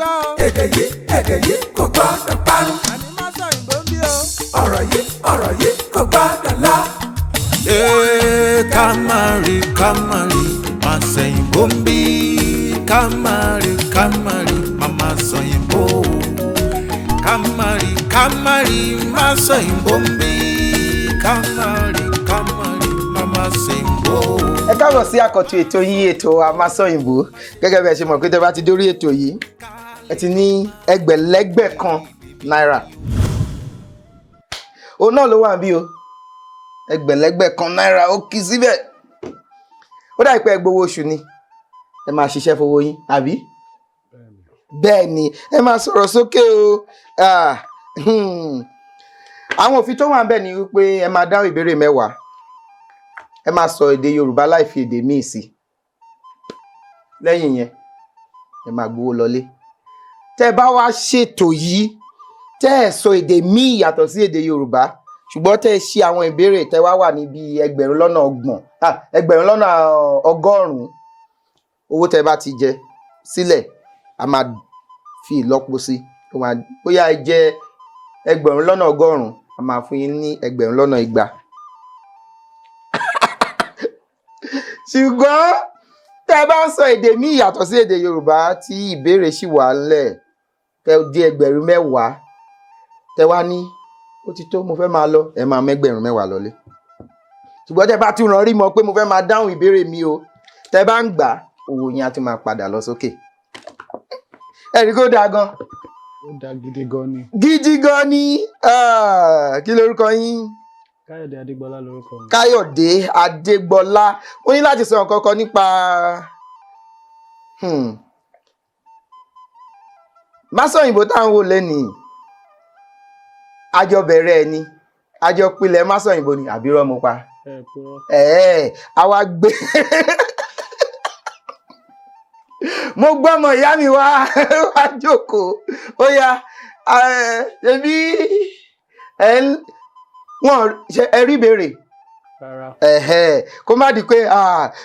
Gbọ́ o. Èdè yìí, èdè yìí kò gbọ́dọ̀ parun. Àní má sọ òyìnbó ń bí o. Ọ̀rọ̀ yìí, ọ̀rọ̀ yìí kò gbọ́dọ̀ lọ. Ee, ká má rí, ká má rí, má sẹ̀yìnbó ń bí. Ká má rí, ká má rí, má má sọ̀yìnbó. Ká má rí, ká má rí, má sọ̀yìnbó ń bí. Ká má rí, ká má rí, má má sẹ̀yìnbó. Ẹ káàbọ̀ sí àkọ́tún ètò yín, ètò Amásọ̀yìnbó. Gẹ́gẹ́ bí ẹ ṣe mọ̀ pé tẹ́ bá ti dórí ètò yìí, ẹ ti ní ẹgbẹ̀lẹ́gbẹ̀ kan náírà. Òun náà ló wà níbí o, ẹgbẹ̀lẹ́gbẹ̀ kan náírà ó kì í síbẹ̀. Ó dà pé ẹ gbowó oṣù ni, ẹ máa ṣiṣẹ́ fowó yín, àbí bẹ́ẹ̀ ni? Ẹ máa sọ̀rọ̀ sókè o. Àwọn òfin tó wà ń bẹ̀ ni wípé ẹ máa dáhùn ìbéèrè 10, ẹ máa sọ èdè Yorùbá láì fi èdè míì sí. Lẹ́yìn yẹn, ẹ máa gbowó lọlé. Tẹ́ bá wá ṣètò yìí, tẹ́ ẹ sọ èdè míì yàtọ̀ sí èdè Yorùbá, ṣùgbọ́n tẹ́ ẹ ṣe àwọn ìbéèrè, tẹ́ wá wà níbi 30,000, 100,000, owó tẹ́ bá ti jẹ sílẹ̀, a máa fi ìlọ́po sí. Bóyá ẹ jẹ 100,000, a máa fún yín ní 200,000. Ṣùgbọ́n tẹ́ ẹ bá ń sọ èdè míì yàtọ̀ sí èdè Yorùbá tí ìbéèrè ṣì wà ńlẹ̀, tẹ́ dé 10,000, tẹ́ wá ní ó ti tó, mo fẹ́ máa lọ, ẹ máa mẹ́gbẹ̀rún 10 lọlé. Ṣùgbọ́n tẹ́ bá tún rán rí mọ́ pé mo fẹ́ máa dáhùn ìbéèrè mi o, tẹ́ bá ń gbà, owó yín á tún máa padà lọ sókè. Ẹ̀rí kó dáa gan. Ó dáa gidi gan ni. Gidi gan ni. Kí lorúkọ yín? Káyọ̀dé Adégbọlá lorúkọ mi. Káyọ̀dé Adégbọlá. Ó ní láti sọ nǹkan kan nípa Másọ̀yìnbó tá à ń wò lẹ́nìí. Àjọ bẹ̀rẹ̀ ẹ̀ ni, àjọ pilẹ̀ Másọ̀yìnbó ni, àbí irọ́ mo pa? Ẹ purọ́. Ẹ̀ẹ́, àwa gbé mo gbọ́mọ ìyá mi wá wá jókòó. Ó yá, ṣebí wọn ṣe ẹ rí ìbéèrè? Rárá. Ẹ̀hẹ́, kó má di pé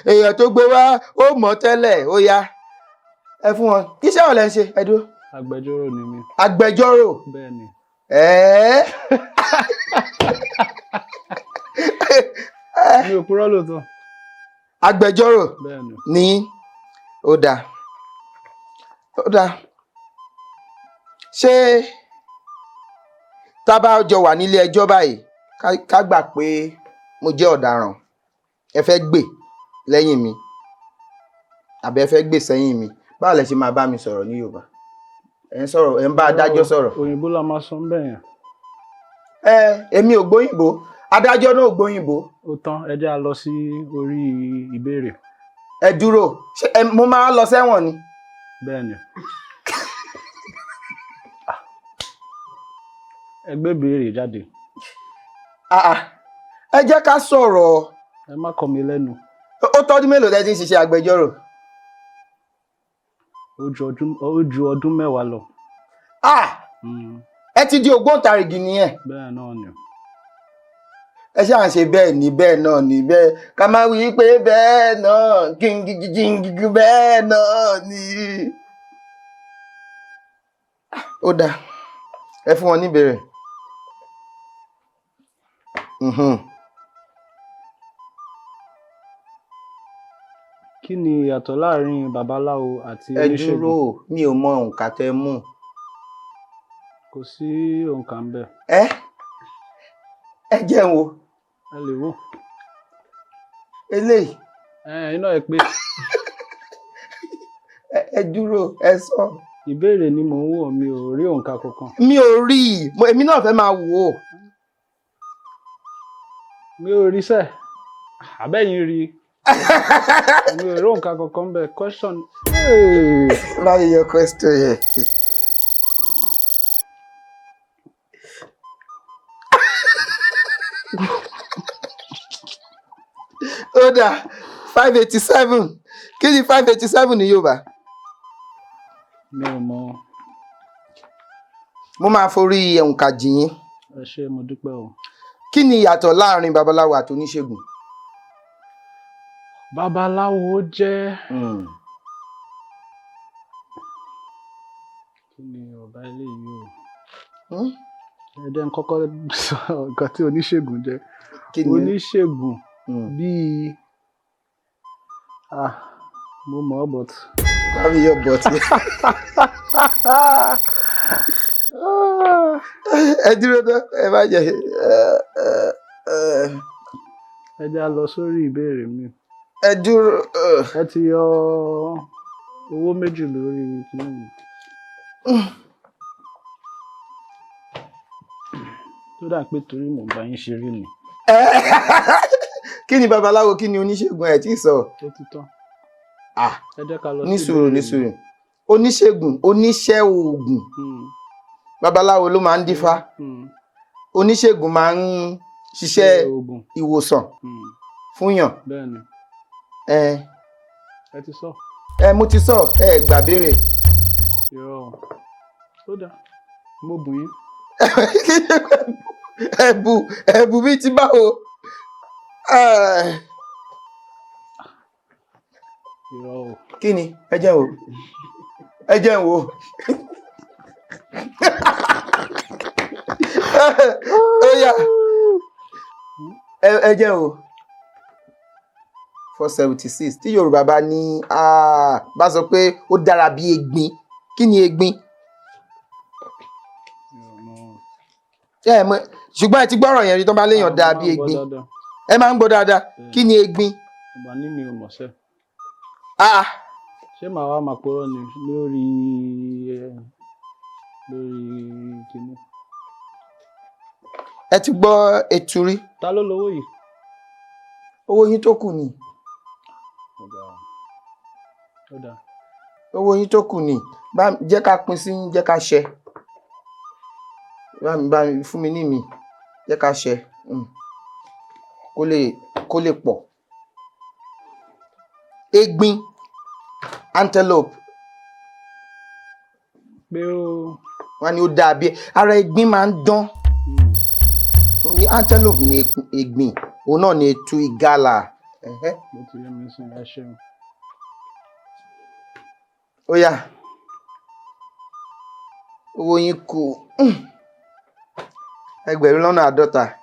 èèyàn tó gbé wá ó mọ̀ tẹ́lẹ̀. Ó yá, ẹ fún wọn. Iṣẹ́ wo lẹ ń ṣe? Ẹ dúró. Agbẹjọ́rò ni mí. Agbẹjọ́rò? Bẹ́ẹ̀ ni. Ẹ̀ẹ́. Mi ò purọ́ lóòótọ́. Agbẹjọ́rò? Bẹ́ẹ̀ ni. Ní ó dáa, ó dáa. Ṣé tá a bá jọ wà nílé ẹjọ́ báyìí, ká gbà pé mo jẹ́ ọ̀daràn, ẹ fẹ́ gbè lẹ́yìn mi àbí ẹ fẹ́ gbè sẹ́yìn mi, báwo lẹ ṣe máa bá mi sọ̀rọ̀ ní Yorùbá? Ẹ ń sọ̀rọ̀, ẹ ń bá adájọ́ sọ̀rọ̀. Òyìnbó la máa sọ ń bẹ̀ yẹn. Ẹ èmi ò gbóyìnbó, adájọ́ náà ò gbóyìnbó. Ó tán, ẹ jẹ́ á lọ sí orí ìbéèrè. Ẹ dúró, ṣé mo máa lọ sẹ́wọ̀n ni? Bẹ́ẹ̀ ni. Ẹ gbé ìbéèrè jáde. Ẹ jẹ́ ká sọ̀rọ̀. Ẹ má kọ mi lẹ́nu. Ó tọ́dún mélòó tẹ́ ti ń ṣiṣẹ́ agbẹjọ́rò? Ó ju ọdún 10 lọ. Ẹ ti di ògbóǹtarìgì nìyẹn. Bẹ́ẹ̀ náà ni. Ẹ ṣáà ń ṣe bẹ́ẹ̀ ni, bẹ́ẹ̀ náà ni, bẹ́ẹ̀ ká máa wí pé bẹ́ẹ̀ náà gíngígíngígí bẹ́ẹ̀ náà ni. Ó dáa, ẹ fún wọn níbèrè. Kí ni ìyàtọ̀ láàrin babaláwo àti Ẹ oníṣègùn? dúró, mi ò mọ òǹkà tẹ́ mú. Kò sí òǹkà ń bẹ̀. Ẹ jẹun o. Ẹ lè wò. Eléyìí. Ẹ iná ẹ pé. Ẹ dúró, ẹ sọ. Ìbéèrè ni mò ń wò, mi ò rí òǹkà kankan. Mi ò rí i, èmi náà fẹ́ máa wò ó. Mi ò rí sẹ́, àbẹ́yìn rí i. Mi ò rí òǹkà kankan bẹ́ẹ̀. Question. Báwo yọ question yẹn? Ó dáa, 587. Kí ni 587 ní Yorùbá? Mi ò mọ̀. Mo máa forí òǹkà jì yín. Ẹ ṣé, mo dúpẹ́ o. Kí ni ìyàtọ̀ láàrin babaláwo àti oníṣègùn? Babaláwo jẹ́ Kí ni ọba eléyìí o? Hmm? Ẹ jẹ́ n kọ́kọ́ sọ nǹkan tí oníṣègùn jẹ́. Kí ni? Oníṣègùn bíi, ah, mo mọ̀ ọ́, but. Bámi yọ bọ̀tí. Ẹ dúró ná, ẹ má jẹ ẹ ẹ. Ẹ jẹ́ á lọ sórí ìbéèrè mi. Ẹ dúró. Ẹ ti yọ owó méjì lórí kíní mi. Tó dà pé torí mò ń bá yín ṣeré ni. Kí ni babaláwo, kí ni oníṣègùn, ẹ tí ì sọ? Ó ti tán. Ah, Ẹ jẹ́ ká lọ sí ní sùúrù, ìbéèrè ní mi. sùúrù. Oníṣègùn, oníṣẹ́ oògùn. Babaláwo ló máa ń dífá. Oníṣègùn máa ń ṣiṣẹ́ Ṣe oògùn. ìwòsàn fúnyàn. Bẹ́ẹ̀ ni. Ẹ Ẹ ti sọ. Ẹ mo ti sọ, ẹ gbà béèrè. Irọ́ o. Ó dáa, mo bùn yín. Ẹ̀bù, ẹ̀bù bíi ti báwo? Irọ́ o. Kí ni? Ẹ jẹ́ n wò, ẹ jẹ́ n wò. Ó yá, ẹ jẹ́ n wò. 476. Tí Yorùbá bá ní, ah, bá sọ pé ó dára bí egbin, kí ni egbin? Mi ò mọ̀. Ẹ mọ̀, ṣùgbọ́n ẹ ti gbọ́rọ̀ yẹn rí, tó bá léèyàn Ah, dáa mo bí máa ń gbọ́ egbin. dáadáa. Ẹ máa ń gbọ́ dáadáa. Kí ni egbin? Ìgbà ní mi ò mọ̀ sẹ́. Ah. Ṣé màá wá máa purọ́ ni lórí kíní? Ẹ ti gbọ́ ètù rí? Ta ló lówó yìí? Owó yín tó kù ni. Ó dáa. Ó dáa. Owó yín tó kù ni. Bá jẹ́ ká pín sí, jẹ́ ká ṣẹ. Bá mi fún mi ní mi. Jẹ́ ká ṣẹ. Kó lè pọ̀. Egbin, antelope. Pé ó. Wọ́n ní ó dáa bí ara egbin máa ń dán. Ní antelope ni egbin, òun náà ni etu ìgalà. Ẹ̀hẹ́. Mo ti yé mi sìn, ẹ ṣeun. Ó yá. Owó yín kù 50,000.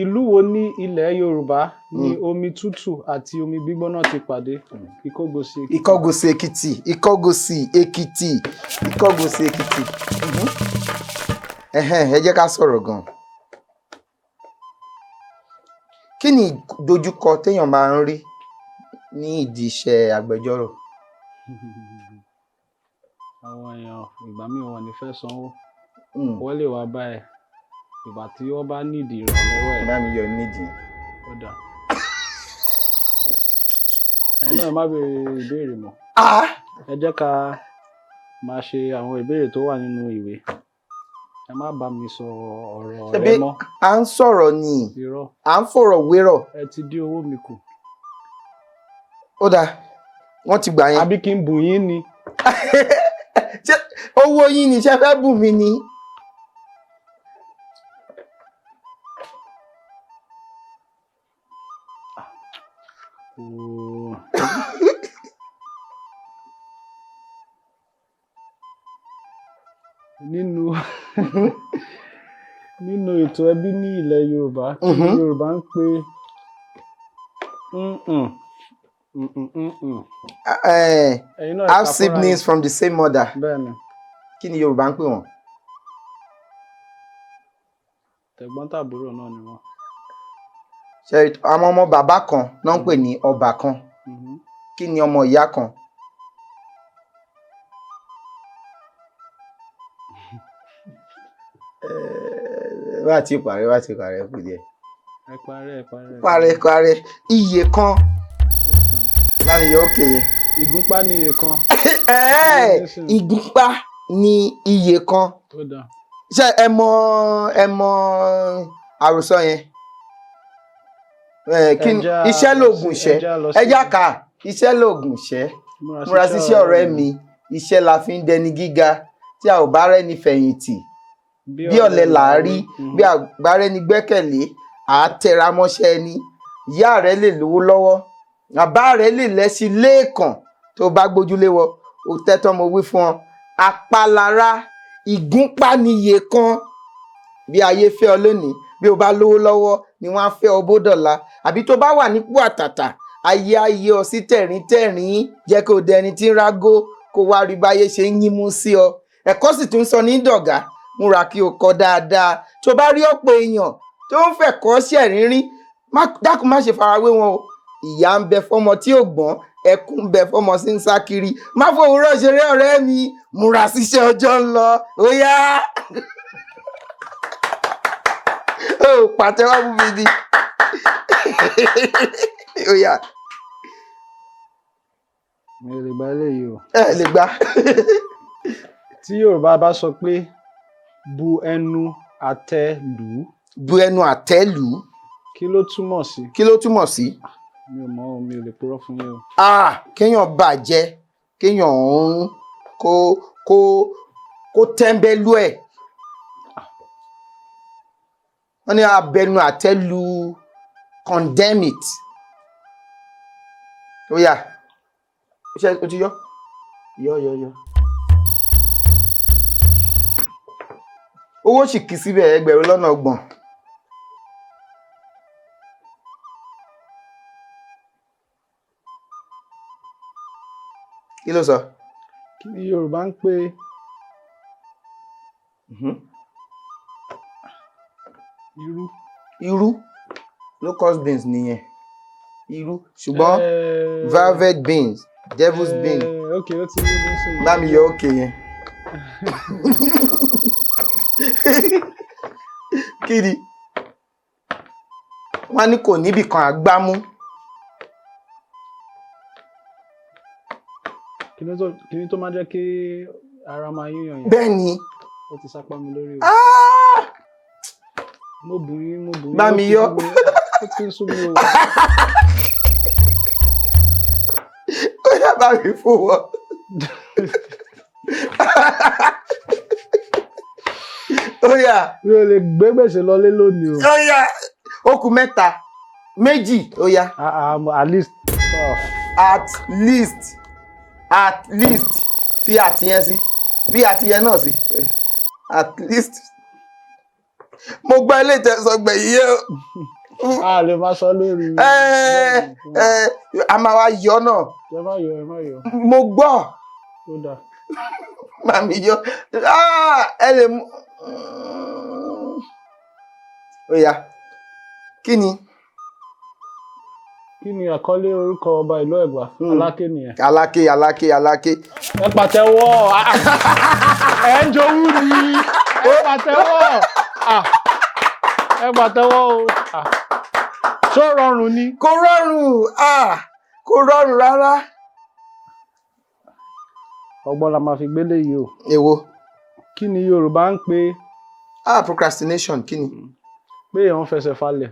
Ìlú wo ní ilẹ̀ Yorùbá ní omi tútù àti omi gbígbóná ti pàdé? Ìkógòsì Èkìtì. Ìkọgòsì Èkìtì, Ìkọgòsì Èkìtì, Ìkọgòsì Èkìtì. Ẹhẹ́n, ẹ jẹ́ ká sọ̀rọ̀ gan. Kí ni ìdojúkọ téèyàn máa ń rí ní ìdí iṣẹ́ agbẹjọ́rò? Àwọn èèyàn ìgbà míì wọn ò ní fẹ́ sanwó. Wọ́n lè wá bá ẹ ìgbà tí wọ́n bá nídìí ìrànlọ́wọ́ ẹ. Bá mi yọ nídìí. Ó dáa. Ẹ̀yin náà má béèrè ìbéèrè mọ́. Ah! Ẹ jẹ́ ká máa ṣe àwọn ìbéèrè tó wà nínú ìwé. Ẹ má bá mi sọ ọ̀rọ̀ Ṣebí ọ̀rẹ́ mọ́. à ń sọ̀rọ̀ ni. Irọ́. À ń fọ̀rọ̀ wérọ̀. Ẹ ti dín owó mi kù. Ó dáa, wọ́n ti gbà yẹn. Àbí kí n bùn yín ni? Ṣé owó yín ni ṣé fẹ́ bùn mí ni? Ooo. Nínú ètò ẹbí ní ilẹ̀ Yorùbá, kí ni Yorùbá ń pè mm-mm? Ẹ̀yin náà ẹ Half kà fúnra siblings yín. from the same mother. Bẹ́ẹ̀ni. Kí ni Yorùbá ń pè wọ́n? Tẹ̀gbọ́n-tàbúrò náà ni wọ́n. Ṣé àwọn ọmọ bàbá kan náà ń pè ní ọbàkan? Kí ni ọmọ ìyá kan? Wá ti parẹ́, wá ti parẹ́, kù díẹ̀. Ẹ parẹ́, ẹ parẹ́. Parẹ́, parẹ́, iye kan. Láti yọ òkè yẹn. Ìgúnpá ni iye kan. Ìgúnpá ni iye kan. Ó dáa. Ṣé ẹ mọ àròsọ yẹn? Kí ni iṣẹ́ lóògùn ìṣẹ́? Ẹja lọ sí- Ẹja kà, iṣẹ́ lóògùn ìṣẹ́. Múra síṣẹ́ ọ̀rẹ́ mi, iṣẹ́ la fi ń dẹni gíga. Tí a ò bá rẹ́ni fẹ̀yìntì, bí ọ̀lẹ là á rí, bí a bá rẹ́ni gbẹ́kẹ̀lé, à á tẹra mọ́ṣẹ́ ẹni. Ìyá rẹ lè lówó lọ́wọ́, Bàbá rẹ̀ lè lẹ́sí lẹ́ẹ̀kan tó bá gbójúlé wọ. Ó tẹ́tọ́ mo wí fún ọ. Apalára ìgúnpá níye kan. Bí ayé fẹ́ ọ lónìí, bí o bá lówó lọ́wọ́ ni wọ́n á fẹ́ ọ bó dọ̀la. Àbí tó bá wà nípò àtàtà, ayé ayé ọ sí tẹ̀ríntẹ̀rín, jẹ́ kó dẹni tí ń rágó, kó wá rí báyé ṣe ń yínmú sí ọ. Ẹ̀kọ́ sì tún sọ ní dọ̀gá, múra kí o kọ́ dáadáa. Tó bá rí ọ̀pọ̀ èèyàn tó ń fẹ̀kọ́ ṣẹ̀rínrín, dákun má ṣe farawé wọn o. Ìyà ń bẹ fọ́mọ tí ò gbọ́n, ẹkún ń bẹ fọ́mọ sí ń sá kiri. Má fòwúrọ̀ ṣeré ọ̀rẹ́ mi, múra síṣẹ́ ọjọ́ ń lọ, ó yá. Ó pàtẹ́wọ́ fún mi ni. Ó yá. Mi ò lè gba eléyìí o. Ẹ lè gbà. Tí Yorùbá bá sọ pé bu ẹnu àtẹ́ lù ú. Bu ẹnu àtẹ́ lù ú. Kí ló túmọ̀ sí? Kí ló túmọ̀ sí? Mi ò mọ̀ o, mi ò lè purọ́ fún yín o. Ah, kéèyàn bàjẹ́, kéèyàn ń kó tẹ́ńbẹ́lú ẹ̀. Wọ́n ní abẹnu àtẹ́ lù, condemn it. Ó yá, ṣé o ti yọ? Yọ yọ yọ. Owó sì kì í síbẹ̀ 30,000. Kí ló sọ? Kí ni Yorùbá ń pè irú? Irú, locust beans nìyẹn. Irú, ṣùgbọ́n velvet beans, devil's beans. Ok, ó ti yé mi sí. Bá mi yọ òkè yẹn. Kí ni? Wọ́n ní kò níbì kan àgbámú. Kí ni tó máa jẹ́ kí ara máa yúnyàn yẹn? Bẹ́ẹ̀ ni. Ó ti sápá mi lórí o. Mo bù yín, mo bù yín. Bá mi yọ. Ó ti ń sú mi o. Ó yá, bá mi fún wọn. Ó yá. Mi ò lè gbé gbèsè lọlé lónìí o. Ó yá, ó kù mẹ́ta, méjì, ó yá. At least. At least, at least, fi àti yẹn sí, fi àti yẹn náà sí, at least. Mo gba ilé ìtẹ̀sọ̀gbẹ̀ yìí o. A lè máa sọ lórí. A máa wá yọ náà. Ẹ má yọ, ẹ má yọ. Mo gbọ́. Ó dáa. Màmí yọ. Ẹ lè mú. Ó yá. Kí ni? Kí ni àkọlé orúkọ ọba ìlú Ẹ̀gbá? Aláké nìyẹn. Aláké, Aláké, Aláké. Ẹ pàtẹ́wọ́. Ẹ ń jowú ni. Ẹ pàtẹ́wọ́. Ẹ pàtẹ́wọ́ o. Ṣó rọrùn ni? Kò rọrùn, kò rọrùn rárá. Ọgbọ́n la máa fi gbélé yìí o. Èwo? Kí ni Yorùbá ń pè? Procrastination, kí ni? Pé èèyàn fẹsẹ̀ falẹ̀.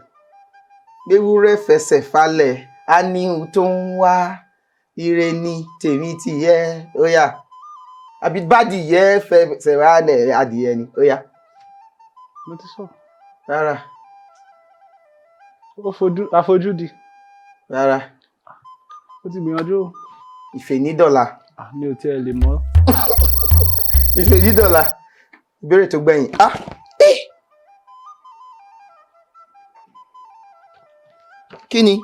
Gbéwúrẹ́ fẹsẹ̀ falẹ̀, a ní ohun tó ń wá, ire ni tèmi ti yẹ, ó yá. Àbí bádìyẹ fẹsẹ̀ falẹ̀, adìyẹ ni, ó yá. Mo ti sọ. Rárá. Ó fojú àfojúdi. Rárá. Ó ti gbìyànjú. Ìfènídọ̀la. Mi ò tiẹ̀ lè mọ̀. Ìfènídọ̀la. Ìbéèrè tó gbẹ̀yìn. Kí ni?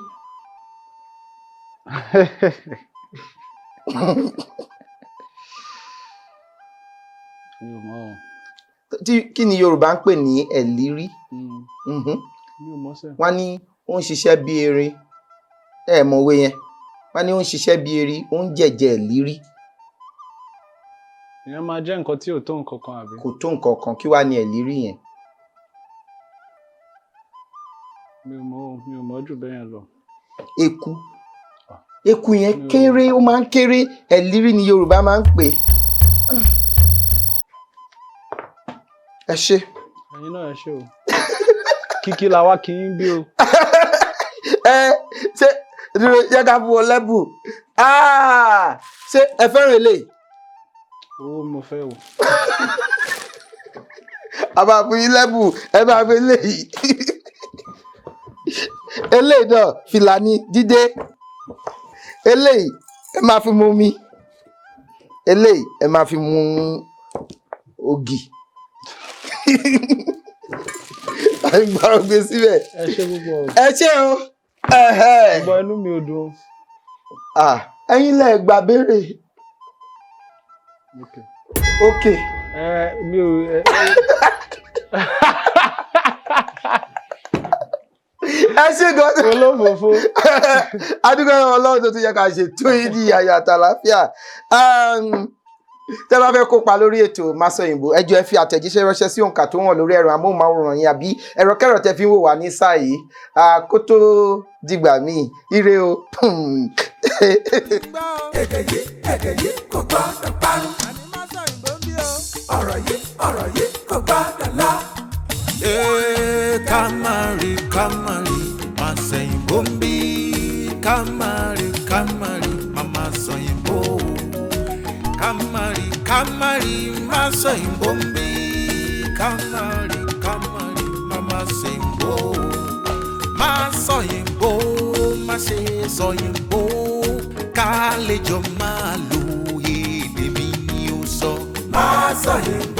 Mi ò mọ̀ o. Kí ni Yorùbá ń pè ní ẹ̀lírí? Mi ò mọ̀ sẹ́. Wọ́n ní ó ń ṣiṣẹ́ bí erin. Ẹ mọ̀ òwe yẹn. Wọ́n ní ó ń ṣiṣẹ́ bí erin, ó ń jẹ̀jẹ̀ ẹ̀lírí. Ìyẹn máa jẹ́ nǹkan tí ò tó nǹkan kan àbí? Kò tó nǹkan kan, kí wá ní ẹ̀lírí yẹn? Mi ò mọ̀ o, mi ò mọ̀ jù bẹ́ẹ̀ lọ. Eku. Eku yẹn kéré, ó máa ń kéré, ẹ̀lírí ni Yorùbá máa ń pè. Ẹ ṣé. Ẹ̀yin náà ẹ ṣé o. Kíkí la wá kí yín bí o. Ẹ ṣé dúró yẹ ká fún ọ lẹ́bù. Ṣé ẹ fẹ́ràn eléyìí? Owó mo fẹ́ o. A máa fún yín lẹ́bù, ẹ máa fi eléyìí. Eléyìí náà fìlà ni dídé. Eléyìí ẹ máa fi mu omi, eléyìí ẹ máa fi mu ògì. Àgbà gbé síbẹ̀. Ẹ ṣe púpọ̀. Ẹ ṣé o. Ẹhẹ́. Gbọ́, inú mi ò dùn. Ah, ẹ̀yin lẹ gbà béèrè. Okay. Ok. Ẹ mi ò ẹ. Ẹ ṣé gan. Olófòfó. Adúgbò Ọlọ́run tó tún yẹ ká ṣètò yìí ní ayọ̀ àtàlàáfíà. Tẹ́ bá fẹ́ kópa lórí ètò Masọyìnbó, ẹ jọ̀ọ́ ẹ fi àtẹ̀jíṣẹ́ ránṣẹ́ sí òǹkà tó wọ̀n lórí ẹ̀rọ amóhùnmáwòrán yín àbí ẹ̀rọ kẹ́rọ̀ tẹ́ fi ń wò wá ní sáà yìí. Ah, kó tó dìgbà míì, ire o. Èdè yìí, èdè yìí kò gbọ́dọ̀ parun. Ọ̀rọ̀ yìí, ọ̀rọ̀ yìí kò gbọ́dọ̀ lọ. Ee, ká má rí, ká má rí, má sẹ̀yìnbó ń bí. Ká má rí, ká má rí, má má sọ̀yìnbó. Ká má rí, ká má rí, má sọ̀yìnbó ń bí. Ká má rí, ká má rí, má má sẹ̀yìnbó. Má sọ̀yìnbó, má ṣe sọ̀yìnbó. Ká lè jọ máa lo èdè mi ni ó sọ. Má sọ yìí.